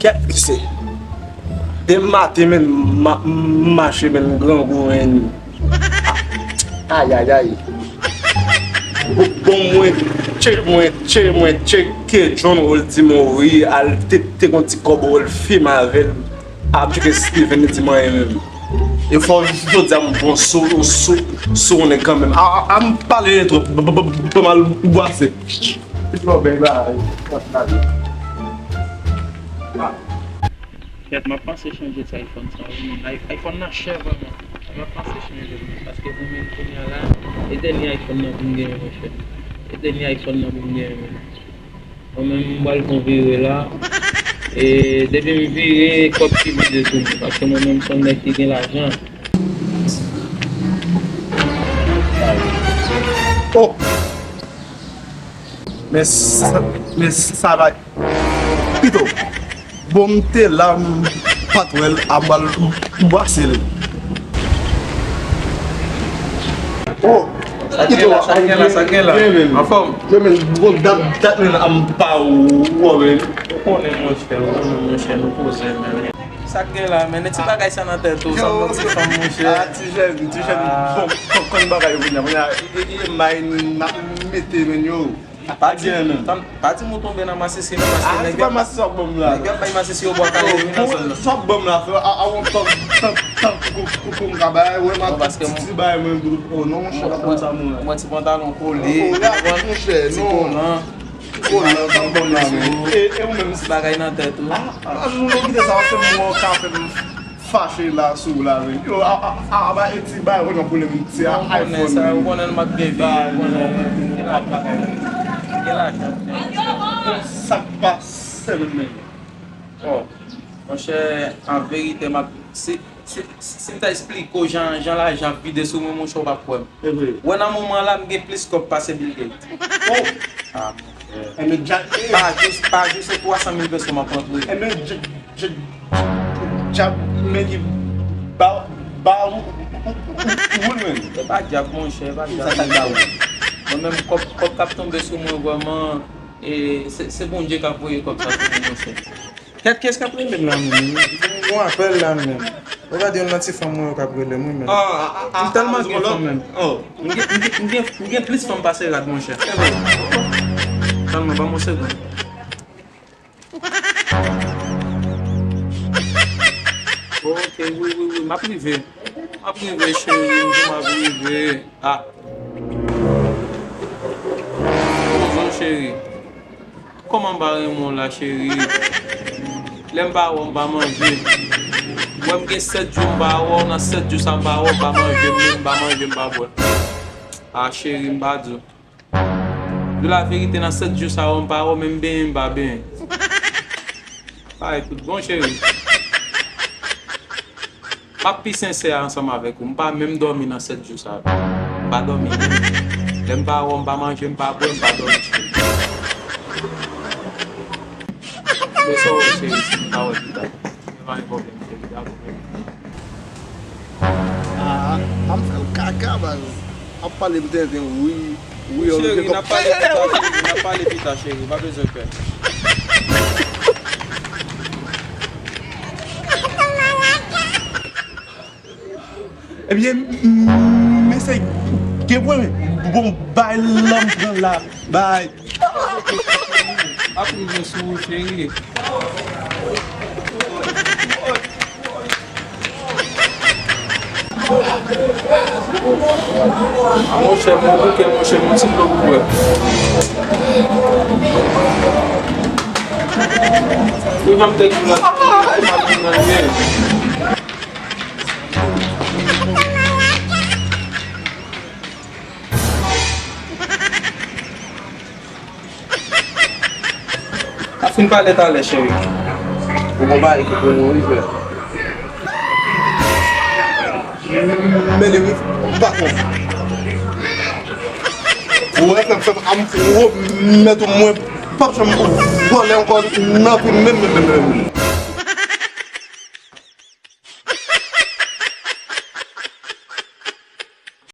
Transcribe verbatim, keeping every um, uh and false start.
Kèt mesye. Depi maten, menn, m ap mache, menn, grangou, menn. Ayayay. Bon, bon, mwen tcheke, mwen tcheke, mwen tcheke John Roll di mwen wi, al te, te gon ti kòb Roll fim avè l. Ap tcheke Steven li di mwen menm. E fò jodi a m bon sou, sou, sou ou nèg kanmenm. A, a, a m pale twòp, ban m al bwase. Bon, ben, ba, Kèt, m ap panse chanje ti iPhone sa wi, menn. I- iPhone nan chè vrèman. M ap panse chanje l, paske pou mwen kounye a la, e dènye iPhone nan pou m genyen, monchè. E dènye iPhone nan pou m genyen, menn. Mwen menm, m pral fè yon vire la. E depi m vire, kòb ki vide sou mwen, paske mwen menm, se yon nèg ki gen lajan. Oh! Men sa, men sa va. Pito, bon, m te la, m pa t wè l, a m al bwase l. Oh, sa gen la, sa gen la, sa gen la. Anfòm. Yo, men, bon, dat, dat, men, a m pa wè w, men. Ou konnen, monchè, ou konnen, monchè, nou poze, men. Sa gen la, men, ti bagay sa nan tèt ou, sa nan ti fanm, monchè. Ah, ti jèn, ti jèn, bon, konn bagay yo kounye a, kounye a, e, e, e, may n ap mete, men, yo. Pa di, pa di m ou tonbe nan masisi non, paske nèg yo ap bay masisi, yo bwa kale wi nan zòn nan. Sa w ap ban m la, frè, a, a, yon tan, tan, tan, pou, pou, pou m ka bay, wè, m ap ti, ti bay mwen, oh non, monchè, pa konn sa, mwen. Mwen ti pantalon kole, monchè, ti kolan, kolan, sa w ap ban m la, men. E, e ou menm, ti bagay nan tèt ou. A, a, nou, nou kite sa, se mwen ka fè m fache la sou la, men. Yo, a, a, a, a, ba, e ti bay, ou konnen pwoblèm, se a iPhone, men. Ou konnen sa, ou konnen m ap byen viv, ou konnen. Gen lajan. Sa k pase, men. Oh, monchè, an verite, m ap, si, si, si m ta esplike w jan, jan lajan ap vide sou mwen, monchè, ou p ap kwè m. Wè nan moman la, m gen plis kòb pase Bill Gates. Oh! Ah, monchè. Enben, dja, pa jis, pa jis se twa san mil peso m ap rantre. Enben, dja, dja, dja, men ki ba, ba ou, ou, ou, ou, ou, men. E pa dyab, monchè, e pa dyab. Sa, sa ba ou. Mwen menm, kòb, kòb k ap tonbe sou mwen, vrèman, e se, se Bondye k ap voye kòb sa sou mwen, monchè. Kèt, kiyès k ap rele m la menm? M gen yon apèl la menm. Ou gade yon nan ti fanm mwen yo k ap rele m wi menm. M tèlman gen fanm menm. M gen, m gen, m gen, m gen plis fanm pase rad, monchè. Tann mwen, ban m yon segonn. Ok, wi, wi, wi, m ap rive. M ap rive, cheri, m ap rive. Ah. Bonjou, cheri. Kòman m pa renmen w la, cheri? Lè m pa wè w, m pa manje. Wè m gen sèt jou m pa wè w, nan sèt jou sa m pa wè w, m pa manje, m menm m pa manje, m pa bwè. Ah, cheri, m pa di w. Di w laverite, nan sèt jou sa yo, m pa wè w, menm benyen, m pa benyen. Ay, tout bon, cheri. M ap pi sensè ansanm avèk ou. M pa menm dòmi nan sèt jou sa yo. M pa dòmi menm. Lè m pa wè w, m pa manje, m pa bwè, m pa dòmi. Men sa w wè, cheri, si m pa wè pita. Men pa gen pwoblèm, cheri, dakò, men. Ah, a m fè l kaka, baz. Ap pale m tenten, wi, wi, cheri, n ap pale pita, cheri, n ap pale pita, cheri, pa bezwen pè. Ebyen, mesye, gen pwen, bon, bay lan m pran la, bay. Ap rive sou ou, cheri. A, monchè, mwen bouke, monchè, mwen ti dlo pou bwè. Wi, jan m te di w la, m ap vin nan lye. A fin pale talè, cheri. Ou gon bagay ki pou nou rive. Men li wi, patwon. Ou wè, fè m, fè m, a m pwomèt ou, mwen p ap janm vòlè ankò nan vi m menm, menm, menm, menm.